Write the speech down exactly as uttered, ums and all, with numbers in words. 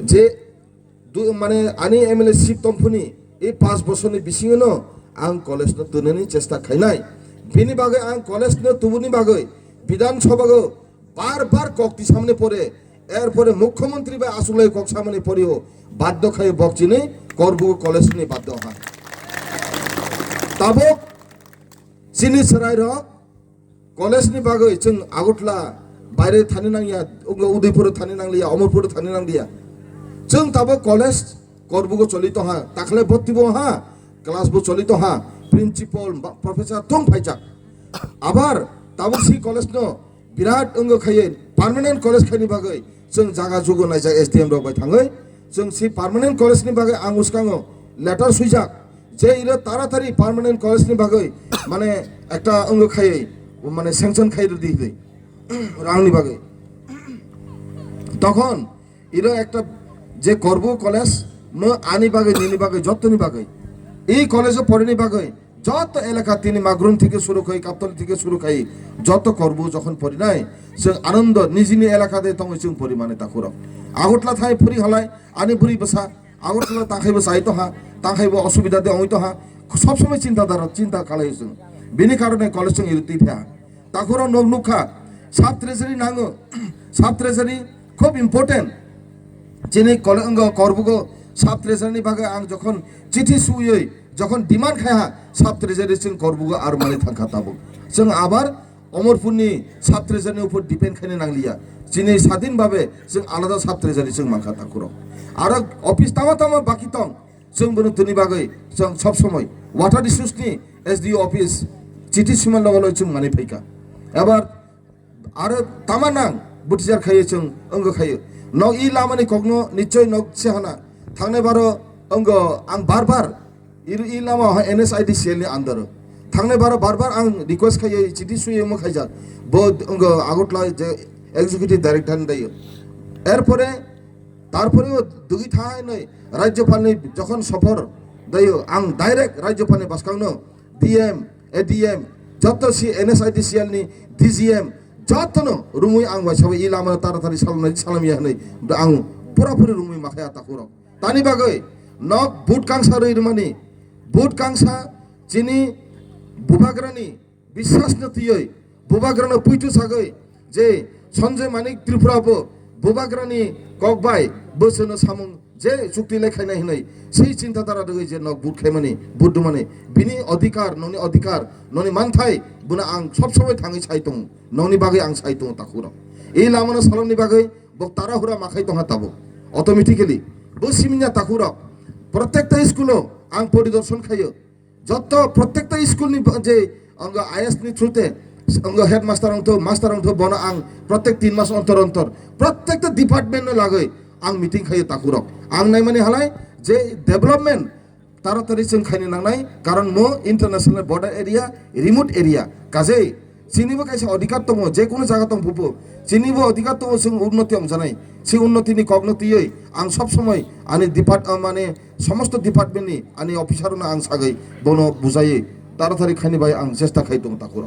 Je du-, mane ani M L A seat tongphuni, e panch bosorni bisingo no ang college no tunani chesta khainai. Bini bagwi ang college no tubuni bagwi Bidhan Sabha go bar bar kok tisamani pore, erpore Mukhyamantri bai asulai kok samani poreo baddo khai bok chini Korbugo college ni baddo ha. Tabuk chini chwrai rok college ni bagwi chwng Agartala baire thani nangya, Udaipur thani nangliya, Amarpur thani nangliya. Chwng tabuk college Korbugo choli tongha, takhle bottibo ha, class bo choli tongha, principal ba professor thung phaijak. Abar tabuk si college no birat wngwi khaiwi permanent college khaini bagwi chwng jaga jugo naijak S D M rok bai thangwi. Chwng si permanent college ni bagwi ang uskango letter swijak je iro taratari permanent college ni bagwi mane ekta wngwi khaiwi mane sanction khai rwdi hinwi rang ni bagwi. Tokhon iro ekta je Korbu college no ani bagwi, nini bagwi, jottoni bagwi, e college o porini bagwi joto elaka tini Magrum theke suru khai, Kaptali theke suru khai, joto Korbu jokhon porinai, chwng anando nijini elaka de tongwi chwng pori mani takhurok. Agartala thai phuri halai ani bwrwi bwsa Agartala tangkhaibo chai tongha, tangkhaibo osubida de ongwi tongha, sob somoi chinta dara, chinta khalai chwng. Bini karone college chwng iri twi pha. Takhurok nok nukha, sub treasury nango, sub treasury khub important. Chini kole-, wngkha Korbugo sub treasury ni bagwi ang jokhon chithi suiwi jokhon demand khai ha, sub treasury chwng Korbugo ar mani thangkha tabuk. Chwng abar Omorpurni sub treasury ni upor depend khaina nangliya. Chini sadin babe chwng alada sub treasury chwng mankha takhurok. Aro office tama tama baki tong, chwng bono tini bagwi chwng sob somoi water resource ni S D O office chithi suman logo logo chwng mani phaikha. Ebar aro tama nang butijar khayo chwng wngkha khayo. Nok i lamani kokno nichoi nok se hana. Thangnai baro wngkha ang bar bar iri i lama ha N S I D C L ni under o. Thangnai baro bar bar ang request khayo chithi suyo mo khaijak. Bo wngkha Agartala je executive director ni dayo. Erpore tarpore o dugwi thai noi Rajyapal ni jokhon sophor dayo ang direct Rajyapal ni bwskang no D M, A D M, joto si N S I D C L ni D G M, joto no rumui ang bai sabai i lama taratari salomnai salamya hinui ang pura puri rumui makhaya takhurok. Tani bagwi nok vote kangsa rwi rwmani, vote kangsa chini bubagrani biswas no twiwi, bubagrano puitu sagwi je Sanjay Manik Tripura bo bubagrani kok bai bwswno samung je chukti le khainai hinui sei chinta dara rwgwi je nok vote khaimani, vote dumani, bini odhikar, noni odhikar, noni manthai bono ang sob somoi thangwi sai tongo, noni bagwi ang sai tongo takhurok. Ei lamano salomni bagwi bo tara hura makhai tongha tabuk. Automatically bo siminya takhurok protekta school o ang poridorshan khayo. Joto protekta school ni ba-, je ongo I S ni through te ongo headmaster ongtho, master ongtho, bono ang protek tin mas ontor ontor protekta department no lagwi ang meeting khayo takhurok. Ang naimani halai je development taratari chwng khaina nangnai, karon mo international border area, remote area. Kajei chinibo kaisa odhikar tongo, je kunu jaga tong bubo chinibo odhikar tongo chwng unnoti ongjanai. Si unnoti ni kokno twiwi ang sob somoi ani depart-, ah, mane somosto department ni ani officer no ang sagwi bono bujaiwi taratari khaini bai ang chesta khai tongo takhurok.